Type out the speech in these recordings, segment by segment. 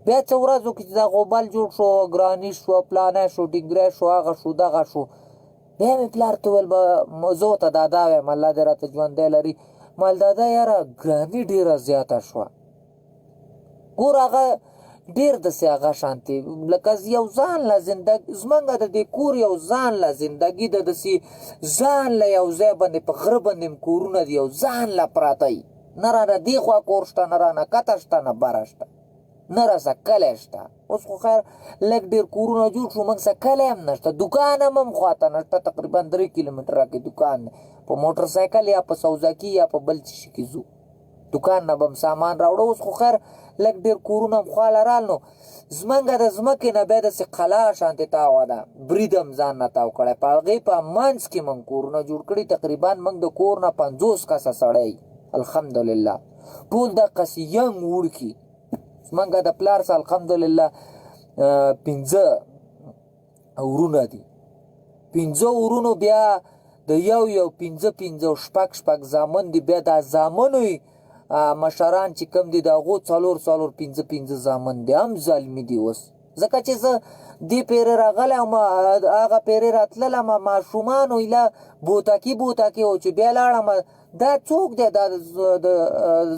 بیا څه ورځو کې چې دا غوبل جوړ شو، ګراني شو، پلانی شو، ډینګری شو، هغه شو، دغه شو، بیا مې پلار ته وویل، زه ورته دادا وایم، الله دې راته ژوندی لري، مال دادا یاره ګراني ډېره زیاته شوه. ګوره هغه ډېر داسې هغه شانتې لکه یو ځان له زندګي، زمونږ د دې کور یو ځان له زندګي ده، داسې ځان له یو ځای باندې په غره باندې هم کورونه دي، یو ځان له پراته وي، نه رانه دې خوا کور شته، نه رانه کته شته، نه بره شته، نه راسه کلی شته. اوس خو خیر لږ ډېر کورونه جوړ شو، موږ سره کلی هم نشته، دوکان هم هم خواته نشته، تقریبا 3 کیلومتره کې دوکان دی، په موټر سایکل یا په سوزاکي یا په بل څه شي کې ځو، دوکان نه به هم سامان راوړو. اوس خو خیر لږ ډېر کورونه هم خواله رال، نو زمونږ د ځمکې نه بیا داسې قلا شانتې تاوه ده، برید هم ځان نه تاو کړی، په هغې په منځ کې موږ کورونه جوړ کړي. تقریبا موږ د کور نه 50 کسه سړی، الحمدلله ټول دقسې ینګ وړکي. زمونږ د پلار سره الحمدلله 5 ورونه دي، 5 ورونو بیا د یو یو 5 5 او 6 6 زامن دي. بیا دا زامنو مشران چې کوم دي د هغو 4 4 5 5 زامن دي، هم زلمي دي اوس. ځکه چې زه دې پیرې راغلی وم، هغه پیرې راتللم، ماشومانو ایله بوتکي بوتکي و، چې بیا لاړم دا څوک دی؟ دا د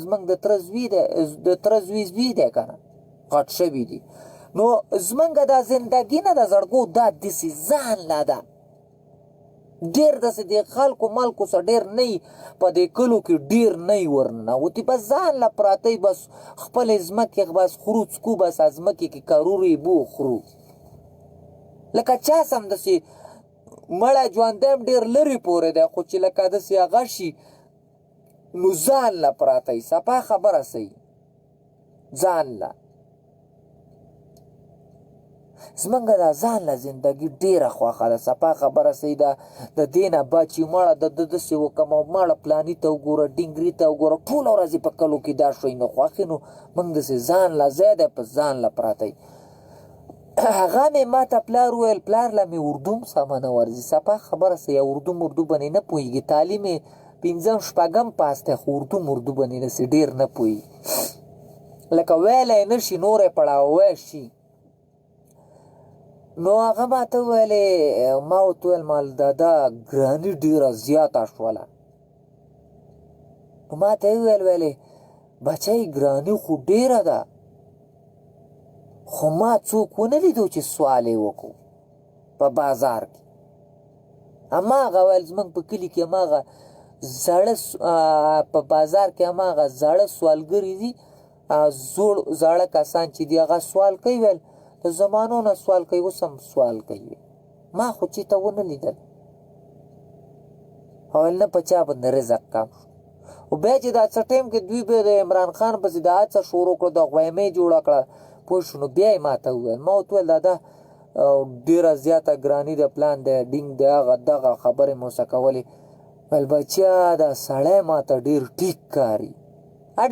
زمونږ د تره زوی دی، د تره زوی زوی دی که نه، غټ شوي دي. نو زمونږ دا زندګي نه ده زړګو، دا داسې ځان له ده ډېر داسې د خلکو ملکو سره ډېر نه وي، په دې کلو کې ډېر نه وي ورننوتي، بس ځان له پراته وي، بس خپلې ځمکې بس خورو څکو، بس ځمکې کې کرو ریبو خورو، لکه چا سم داسې مړی ژوندی هم ډېر لرې پورې دی، خو چې لکه داسې هغه شي نو ځان له پراته وي. صفا خبره صحیح، ځان له زمونږ دا ځان له زندګي ډېره خوښه ده. صفا خبره صحیح ده، د دې نه بعد چې مړه د ده داسې وکړم او مړه پلاني ته وګوره، ډینګري ته وګوره، ټوله ورځ یې په کلو کې دا شوی نو خوښ یې، نو موږ داسې ځان له ځای دی په ځان له پراته یو. هغه مې ما ته پلار وویل، پلار له مې اردو هم سمه نه ورځي، صفا خبره صحیح، اردو مردو باندې نه پوهېږي، تعلیم یې 5 6 پاس دی، خو اردو مردو باندې داسې ډېر نه پوهېږي، لکه ویلی نه شي، نور یې پړاوی شي. نو هغه ما ته وویلې، ما ورته وویل مال دادا ګراني ډېره زیاته شوله. نو ما ته یې وویل، ویلې بچی ګراني خو ډېره ده، خو ما څوک ونه لیدو چې سوال یې وکړو په بازار کې. هماغه ویل زموږ په کلي کې هماغه زاړه په بازار کې هماغه زاړه سوالګري دي، زوړ زاړه کسان چې دي هغه سوال کوي، ویل د زمانو نه سوال کوي، اوس هم سوال کوي، ما خو چېرته ونه لیدل. او ویل نه په چا باندې رزق کم شو. او بیا چې دا څه ټایم کې دوی به د عمران خان پسې دا هڅه شروع کړه، دا غویمې جوړه کړه، پوه شو. نو بیا یې ما ته وویل، ما ورته وویل دادا ډېره زیاته ګراني ده، پلان دی، ډینګ دی، هغه دغه خبرې مو ورسره کولې. ویل بچیا دا سړی ما ته ډېر ټیک کاري،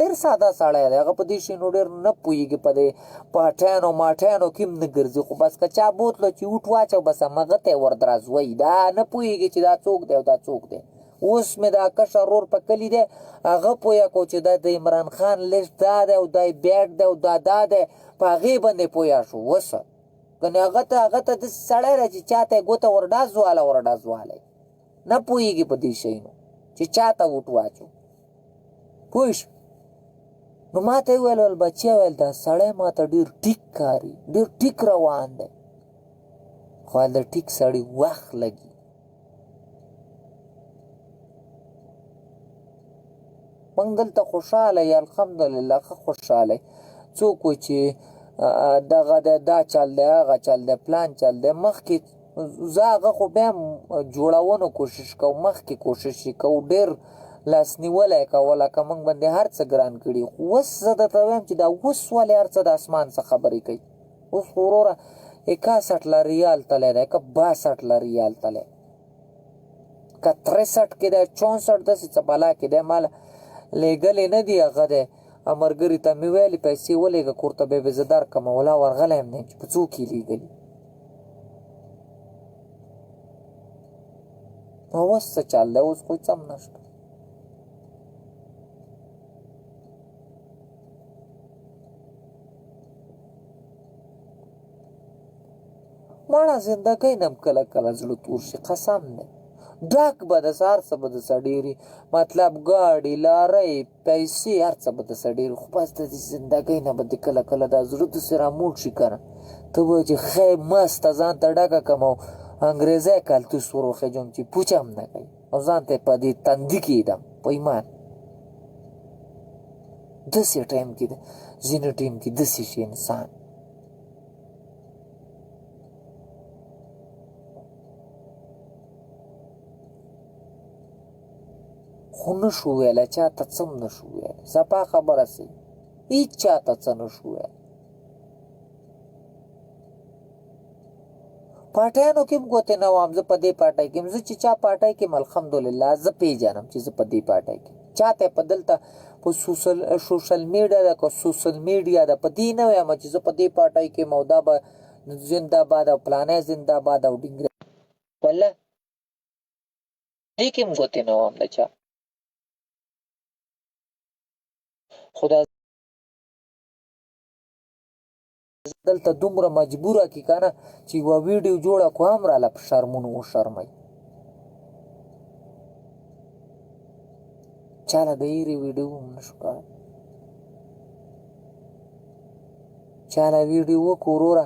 ډېر ساده سړی دی، هغه په دې شي نو ډېر نه پوهېږي، په دې پاټیانو ماټیانو کې هم نه ګرځي، خو بس که چا بوتلو چې اوټ واچو بس همغه ته یې وردرازوي، دا نه پوهېږي چې دا څوک دی او دا څوک دی. اوس مې دا کشر ورور په کلي دی، هغه پوهه کو چې دا د عمران خان لیست دا دی او دا یې بیټ دی او دا دا دی، په هغې باندې پوهه شو. اوس کنې هغه ته داسې سړی دی چې چاته یې ګوته ورډازواله ورډازواله نه پوهېږي په دې شیانو چې چاته وټ واچو، پوه شو. نو ما ته یې وویل، ویل بچیه، ویل دا سړی ما ته ډېر ټیک کاري، ډېر ټیک روان دی، خو د ټیک سړي وخت لګي. موږ دلته خوشحاله یو، الحمدلله ښه خوشحاله. څوک وایي چې دغه دی، دا چل دی، هغه چل دی، پلان چل دی، مخکې زه هغه خو بیا هم جوړونو کوشش کوم، مخکې کوشش یې کوو، ډېر لاسنیولی کوه، لکه موږ باندې هر څه ګران کړي. خو اوس زه درته وایم چې دا اوس ولې هر څه د اسمان څخه خبرې کوي. اوس خو وروره 61 له ریال تللی دی، که 62 له ریال تللی، که 63 کې دی، 64 داسې څه بلا کې دی، ما لېږلی نه دی. هغه دی ملګري ته مې ویلې پیسې ولېږه کور ته، بیا به زه درکړم، ولا ورغلی هم نه یم چې په څو کې لېږلي. نو اوس څه چل دی؟ اوس خو هېڅ هم نشته. مړه زندګۍ نه هم کله کله زړه تور شي قسم دی ډک به د هر څه به د ډېري مطلب ګاډي لارۍ پیسې هر څه به د ډېري خو بس د دې زندګۍ نه به د کله کله دا زړه داسې راموړ شي که نه ته به چې ښی مسته ځان ته ډکه کړم او انګریزی کلتوس ور وخېجوم چې پوچه هم نه کوي او ځان ته په دې تندي کېدم په ایمان داسې ټایم کې ځینې ټایم کې داسې شي انسان. خو نه شو ویلی چاته څه هم نه شو ویلی صفا خبره سي هیڅ چاته څه نه شو ویلی. پارټیانو کې هم ګوتې نه وم زه په دې پارټۍ کې زه چې چا پارټۍ کې الحمدلله زه پیژنم چې زه په دې پارټۍ کې چاته په دلته په سوشل سوشل میډیا ده که سوشل میډیا ده په دې نه وایم چې زه په دې پارټۍ کې یم او دا به زنده باد او پلانی زنده باد او ډینګره والله دې کې هم ګوتې نه وم د چا خو دا دلته دومره مجبوره کی کنه چې یوه ویډیو جوړه کو هم راله په شرمونو وشرموي چاله د ایرې ویډیو هم نشو کولی چاله ویډیو وکړو وروره.